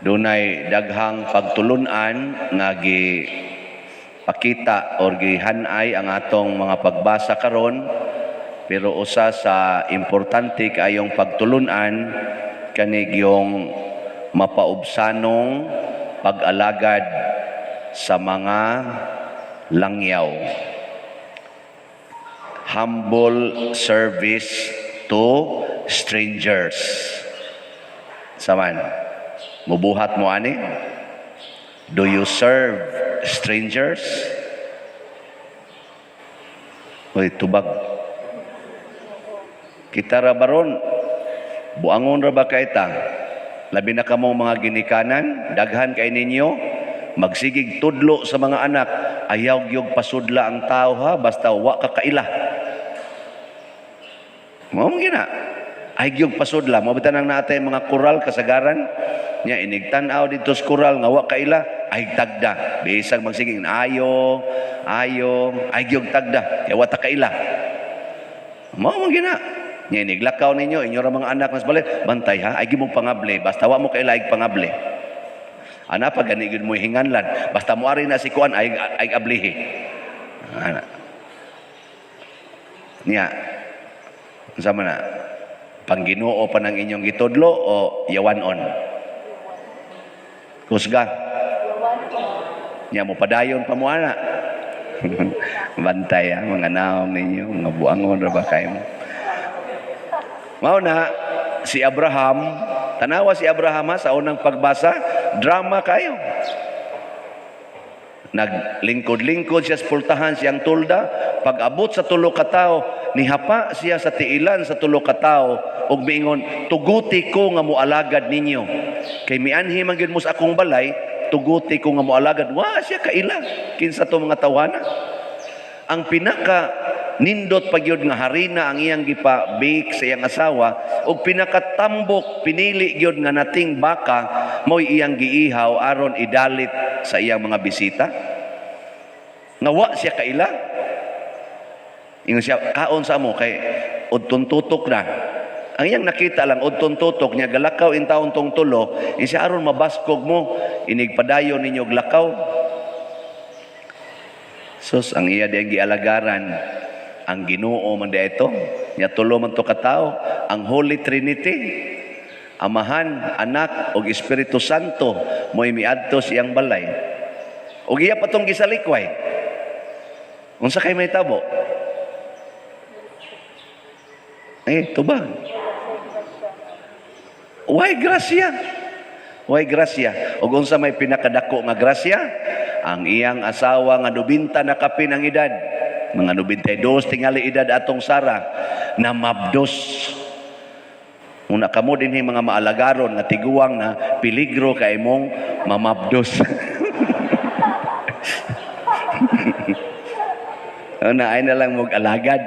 Dunay daghang pagtulunan nga gi pakita or gihanay ang atong mga pagbasa karon, pero usa sa importante kaayong pagtulunan kanig yung mapaubsanong pag-alagad sa mga langyaw. Humble service to strangers. Saman, mubuhat mo ani? Do you serve strangers? Uy, tubag. Kita ra baron, buangon ra ba kay ta? Labi na kamong mga ginikanan, daghan kay ninyo, magsigig tudlo sa mga anak, ayaw gyud pasudla ang tao ha, basta wa ka kaila. Mao man gina. Ay gyud pasudla, mao bitan ang natay mga koral kasagaran, nya inig tan-aw dito sa koral nga wa kaila, ay tagda. Bisag magsigig ayo, ayo, ay gyud tagda, kay wa ta kaila. Mao man gina. Nya inig lakaw ninyo, inyo ra mga anak mas balay, bantay ha, ay gimong pangable, basta wa mo kaila ay pangable. Ana pa gani gyud mo hinganlan, basta mo ari na si kuan ay ablihi. Ana. Niya. Unsa man na? Pangginoo pa ng inyong gitudlo o yawanon? Kusga. Nya mo padayon pa mo ana. Bantay ha, mga naong ninyo, mga buangon ra ba kayo mo. Mao na si Abraham, tanawa si Abraham ha, sa unang pagbasa, drama kayo. Naglingkod-lingkod siya sa pultahan siyang tulda. Pag abot sa tulo ka tawo, nihapa siya sa tiilan sa tulo ka tawo ug miingon, "Tuguti ko nga moalagad ninyo. Kay mianhi man gyud mo sa akong balay, tuguti ko nga moalagad." Wa siya kaila kinsa to mga tawhana. Ang pinaka nindot pa gyud nga harina ang iyang gipa-bake sa iyang asawa ug pinakatambok pinili gyud nga nating baka mo'y iyang giihaw aron idalit sa iyang mga bisita. Nga wa siya kaila. Ingon siya, "Kaon sa mo kay udtong tutok na." Ang iyang nakita lang udtong tutok niya galakaw in taon tong tulo, ingon siya, "Aron mabaskog mo, inigpadayon ninyo og lakaw." Sus, ang iya diyang gialagaran, ang Ginoo man di ito. Nya tulo man to katawo, ang Holy Trinity, Amahan, Anak ug Espiritu Santo mo'y miadto sa iyang balay. Ug iya pa tong gisalikway. Unsa kay may tabo? Eh, tubag. Why grasya? Why grasya? Ug unsa may pinakadako nga grasya? Ang iyang asawa nga 90 na kapin ang edad. Mga 92 tingali edad atong Sara na mabdos. Muna kamo dinhi mga maalagaron nga tiguang na, peligro kay mong mamabdos. Una ay na lang mog alagad.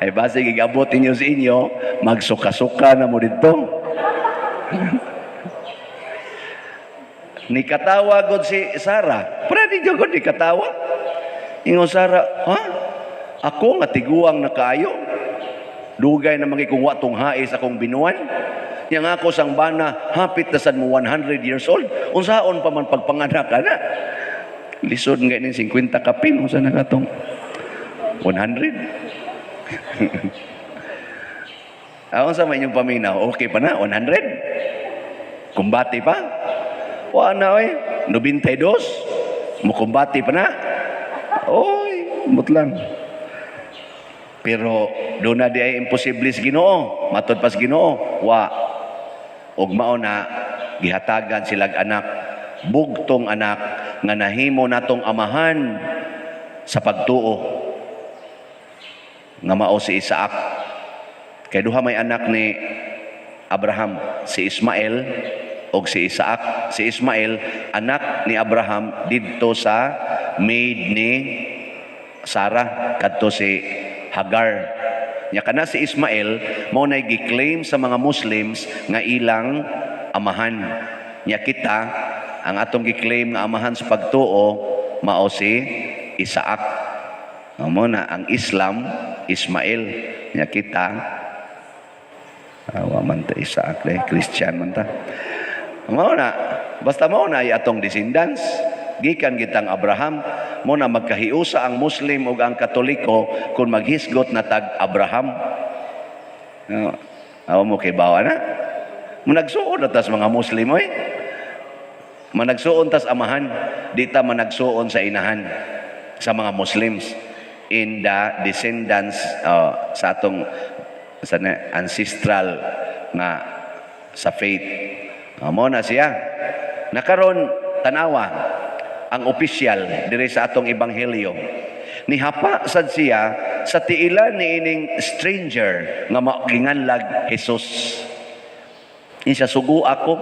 Ay base gigabot ninyo sa inyo, magsuka-suka na mo dito. Nikatawa god si Sarah. Pwede jud god nikatawa. Ingon Sarah, "Ha? Ako nga tiguang na kaayo. Dugay na mangikong wa tong hais akong binuan. Nya nga ako sang bana, hapit na sad mo 100 years old. Unsaon pa man pagpanganak ana?" Lisod nga ning 50 kapin, unsa na katong 100? Aon sa may inyong paminaw, okay pa na 100? Kumbati pa? Wa na oy, 92. Mukumbati pa na. Oy, mutlang. Pero doon na di ay imposible sa Ginoo, matod pa sa Ginoo, wa. Ug mao na gihatagan silag anak, bugtong anak nga nahimo natong amahan sa pagtuo nga mao si Isaac. Kay duha may anak ni Abraham, si Ismael og si Isaac. Si Ismael anak ni Abraham didto sa maid ni Sarah, kadto si Hagar. Nya kana si Ismael mao nay gi-claim sa mga Muslims nga ilang amahan. Nya kita ang atong gi-claim nga amahan sa pagtuo mao si Isaac. Mao na ang Islam Ismael. Nya kita awa man ta Isaac le, Christian man ta. Mao na. Basta mao na ay atong descendants. Gikan gitang Abraham, mo na magkahiusa ang Muslim ug ang Katoliko kung maghisgot na tag Abraham. No, awa mo kay bawa na. Managsuon na tas mga Muslim oy. Managsuon tas amahan, di ta managsuon sa inahan sa mga Muslims in the descendants sa atong sa na, ancestral nga sa faith. Mo na siya. Nakaron tanawa ang opisyal diri sa atong ebanghelyo. Nihapa sad siya sa tiilan ni ining stranger nga maginganlag Jesus. Insa sugo ako,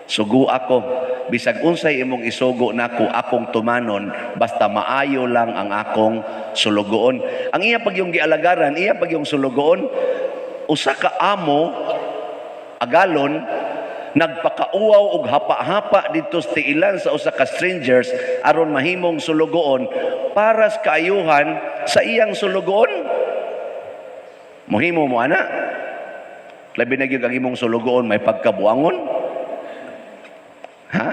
sugo ako, bisag unsay imong isugo nako akong tumanon basta maayo lang ang akong sulugoon. Ang iya pag yung gialagaran, iya pag yung sulugoon, usa ka amo agalon nagpakauaw og hapa-hapa didto sa tiilan sa usa ka strangers aron mahimong sulugoon para sa kaayuhan sa iyang sulugoon. Mohimo mo ana? Labi na gyud ang imong sulugoon may pagkabuangon. Ha?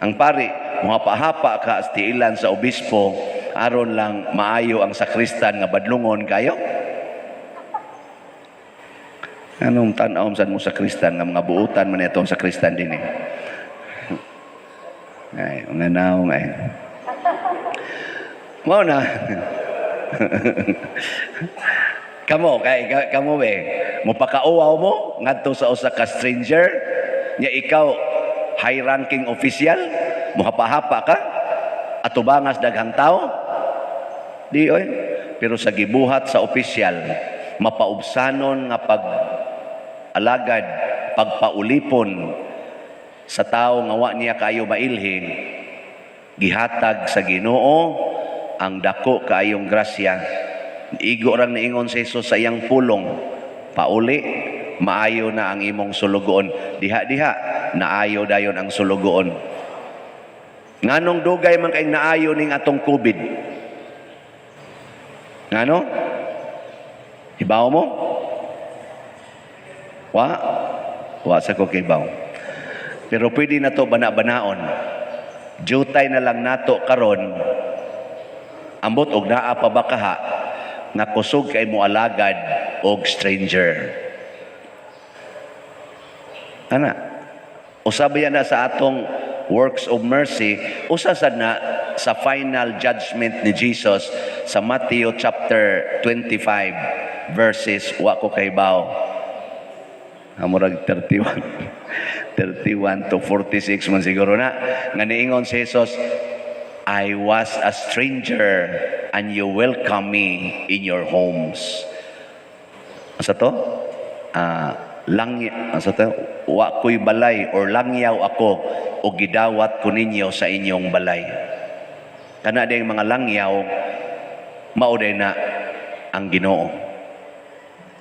Ang pari, muhapa-hapa ka sa tiilan sa obispo aron lang maayo ang sakristan nga badlungon kayo. Anong tan-aw sad mo sa kristan nga mga buutan man itong sa kristan din eh. Ay, mga naong ay. Mao na. Kamo kay kamo be, mopakauaw mo ngadto sa usa ka stranger nya ikaw high ranking official, mohapa-hapa ka atubangas daghang tao. Di oy. Pero sa gibuhat sa opisyal, mapaubsanon nga pag alagad, pagpaulipon sa tao nga wa niya kaayo mailhin, gihatag sa Ginoo ang dako kaayong grasya. Igo rang niingon si Jesus sa iyang pulong, pauli, maayo na ang imong sulugoon. Diha-diha, naayo dayon ang sulugoon. Nganong dugay man kayong naayo ning atong COVID? Ngano? Hibaw mo? Wa? Wa sa ko kibaw. Pero pwede na to bana-banaon. Jutay na lang nato karon. Ambot og naa pa ba kaha nga kusog kay mo alagad og stranger. Ana. Usab yan na sa atong works of mercy, usa sad na sa final judgment ni Jesus sa Matthew chapter 25 verses wa ko kahibaw. Murag 31 to 46 man siguro na nga niingon si Jesus, I was a stranger and you welcome me in your homes. Asa to? Lang asa to? Wa ko'y balay or langyaw ako o gidawat ko ninyo sa inyong balay. Kana diyang mga langyaw, mao day na ang Ginoo.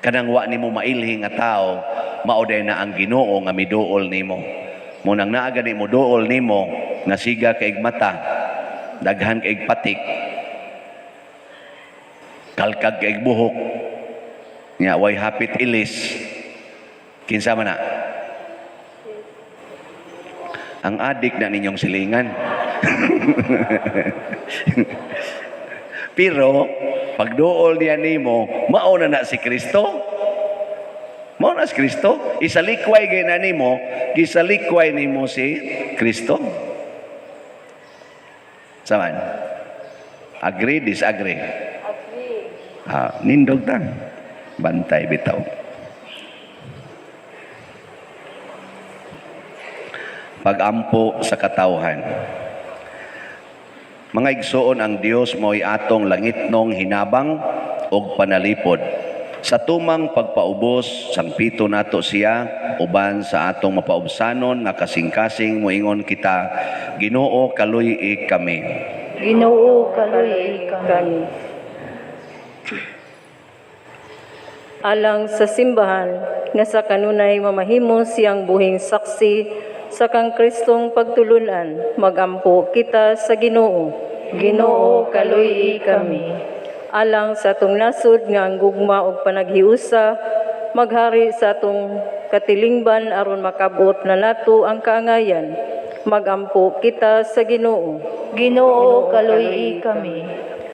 Kanang wa nimo mailhi nga tao, mao day na ang Ginoo nga miduol nimo. Munang naa gani mo duol nimo nga siga kaig mata, daghan kaig patik, kalkag kaig buhok, nya way hapit ilis. Kinsa man na? Ang adik na ninyong silingan. Pero pagduol niya nimo, mao na na si Kristo. Mao na si Kristo. Isalikway gay na nimo, gisalikway nimo si Kristo. Saman? Agree, disagree? Agree. Ah, nindog ta. Bantay bitaw. Pagampo sa katawhan. Mga igsoon, ang Dios mo'y atong langitnong hinabang og panalipod. Sa tumang pagpaubos, sangpito nato siya uban sa atong mapaubsanon nga kasing-kasing moingon kita, Ginoo, kaluy-i kami. Ginoo, kaluy-i kami. Alang sa simbahan nga sa kanunay mamahimo siyang buhing saksi sa kang Kristong pagtulunan, magampo kita sa Ginoo. Ginoo, kaluy-i kami. Alang sa atong nasod nga ang gugma og panaghiusa maghari sa atong katilingban aron makabot na nato ang kaangayan. Magampo kita sa Ginoo. Ginoo, kaluy-i kami.